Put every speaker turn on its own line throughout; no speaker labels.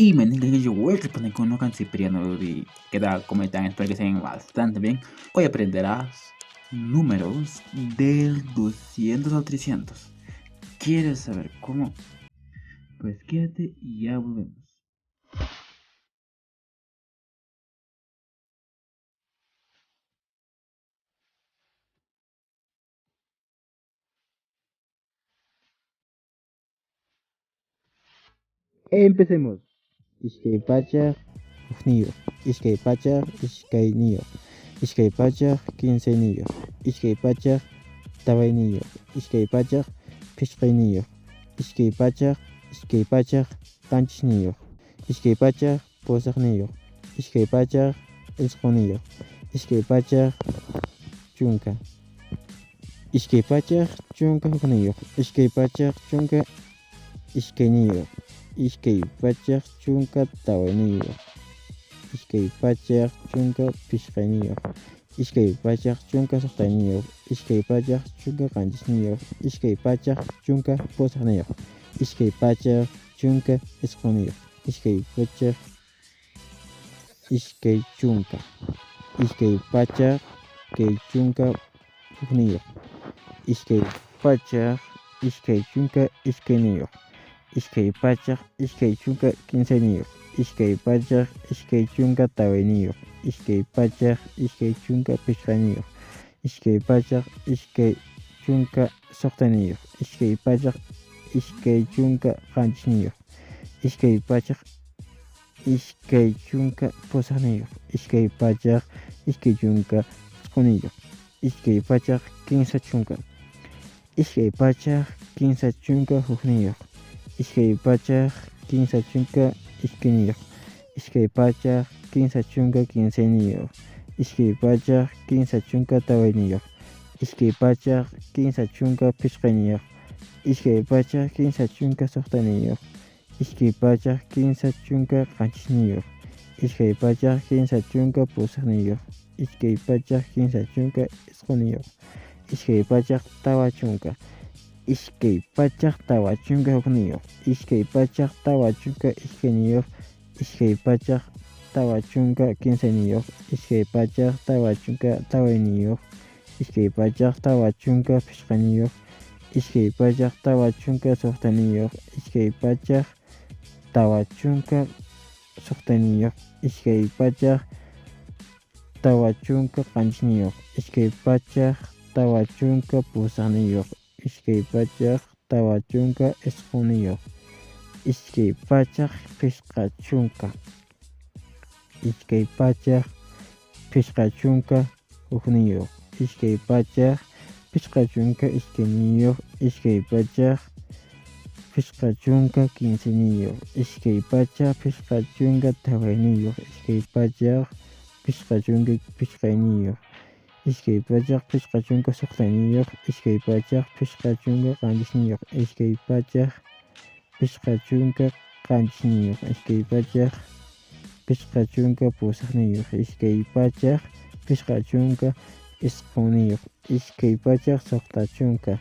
Y me con Cipriano y queda como están, espero que estén bastante bien. Hoy aprenderás números del 200 al 300. ¿Quieres saber cómo? Pues quédate y ya volvemos. Empecemos.
Iskay pachak hukniyuq, iskay pachak iskayniyuq, iskay pachak kimsayniyuq, iskay pachak tawayniyuq, iskay pachak pichqayniyuq, iskay pachak qanchisniyuq, iskay pachak pusaqniyuq, iskay pachak isqunniyuq, iskay pachak chunka, iskay pachak chunka hukniyuq, iskay pachak chunka iskayniyuq, iskay pachak chunka tawayniyuq, iskay pachak chunka pichqayniyuq, iskay pachak chunka suqtayniyuq, iskay pachak chunka qanchisniyuq, iskay pachak chunka pusaqniyuq, iskay pachak chunka isqunniyuq, iskay pachak iskay chunka, iskay pachak iskay chunka hukniyuq, iskay pachak iskay chunka iskayniyuq, iskay pachak iskay chunka kimsayniyuq, iskay pachak iskay chunka tawayniyuq, iskay pachak iskay chunka pichqayniyuq, iskay pachak iskay chunka suqtayniyuq, iskay pachak iskay chunka qanchisniyuq, iskay pachak iskay chunka pusaqniyuq, iskay pachak iskay chunka isqunniyuq, iskay pachak kimsa chunka, iskay pachak kimsa chunka hukniyuq, iskay pachak kimsa chunka iskayniyuq, iskay pachak kimsa chunka kimsayniyuq, iskay pachak kimsa chunka tawayniyuq, iskay pachak kimsa chunka pichqayniyuq, iskay pachak kimsa chunka suqtayniyuq, iskay pachak kimsa chunka qanchisniyuq, iskay pachak kimsa chunka pusaqniyuq, iskay pachak kimsa chunka isqunniyuq, iskay pachak tawa chunka, iskay pachak tawa chunka hukniyuq, iskay pachak tawa chunka iskayniyuq, iskay pachak tawa chunka kimsayniyuq, iskay pachak tawa chunka tawayniyuq, iskay pachak tawa chunka pichqayniyuq, iskay pachak tawa chunka suqtayniyuq, iskay pachak tawa chunka suqtayniyuq, iskay pachak tawa chunka qanchisniyuq, iskay pachak tawa chunka pusaqniyuq, iskay pachak tawa chunka isqunniyuq, iskay pachak pichqa chunka, iskay pachak pichqa chunka hukniyuq, iskay pachak pichqa chunka iskayniyuq, iskay pachak pichqa chunka kimsayniyuq, iskay pachak pichqa chunka tawayniyuq, iskay pachak pichqa chunka pichqayniyuq, iskay pachak pichqa chunka suqtayniyuq, iskay pachak pichqa chunka qanchisniyuq, iskay pachak pichqa chunka qanchisniyuq, iskay pachak pichqa chunka pusaqniyuq, iskay pachak pichqa chunka isqunniyuq, iskay pachak suqta chunka,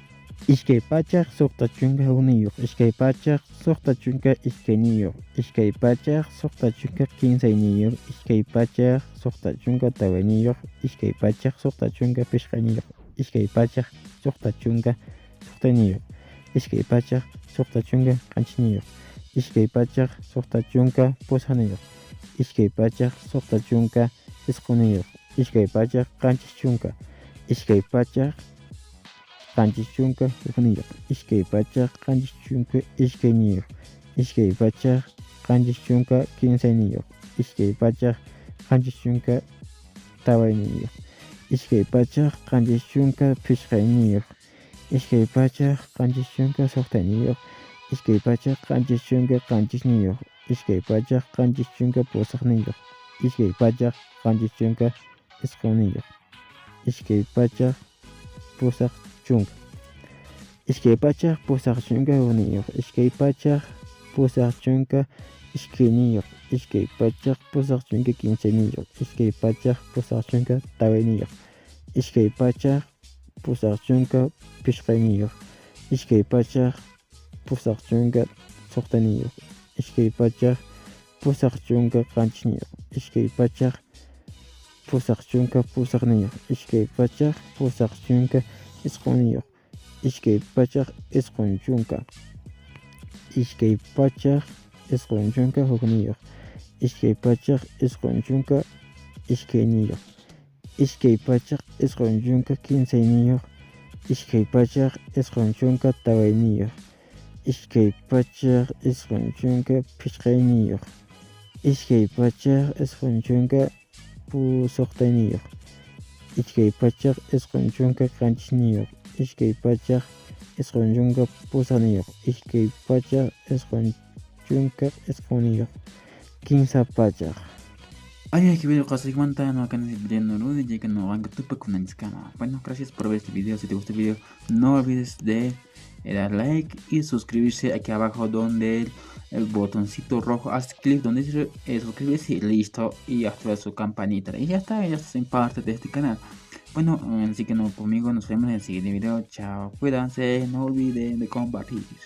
iskay pachak suqta chunka hukniyuq, iskay pachak suqta chunka iskayniyuq, iskay pachak suqta chunka kimsayniyuq, iskay pachak suqta chunka tawayniyuq, iskay pachak suqta chunka pichqayniyuq, iskay pachak suqta chunka suqtayniyuq, iskay pachak suqta chunka qanchisniyuq, iskay pachak suqta chunka pusaqniyuq, iskay pachak suqta chunka isqunniyuq, iskay pachak qanchis chunka, iskay pachak qanchis chunka hukniyuq, iskay pachak qanchis chunka iskayniyuq, iskay pachak qanchis chunka kimsayniyuq, iskay pachak qanchis chunka tawayniyuq, iskay pachak qanchis chunka pichqayniyuq, iskay pachak qanchis chunka suqtayniyuq, iskay pachak qanchis chunka qanchisniyuq, iskay pachak qanchis chunka pusaqniyuq, iskay pachak qanchis chunka isqunniyuq, iskay pachak pusaq chunka, iskay pachak pusaq chunka hukniyuq, iskay pachak pusaq chunka iskayniyuq, iskay pachak pusaq chunka kimsayniyuq, iskay pachak pusaq chunka tawayniyuq, iskay pachak pusaq chunka pichqayniyuq, iskay pachak pusaq chunka suqtayniyuq, iskay pachak 87, 289, 289, 290, 291, 292, 293, 294, 295, 296, 297, 298, 299, 300.
Ay, que video qasriymanta no no. Bueno, gracias por ver este video. Si te gustó el video, no olvides de dar like y suscribirse aquí abajo donde el botoncito rojo, haz clic donde dice suscribirse y listo, y activa su campanita y ya está, ya estás en parte de este canal. Bueno, así que no, conmigo nos vemos en el siguiente video. Chao, cuídense, no olviden de compartir.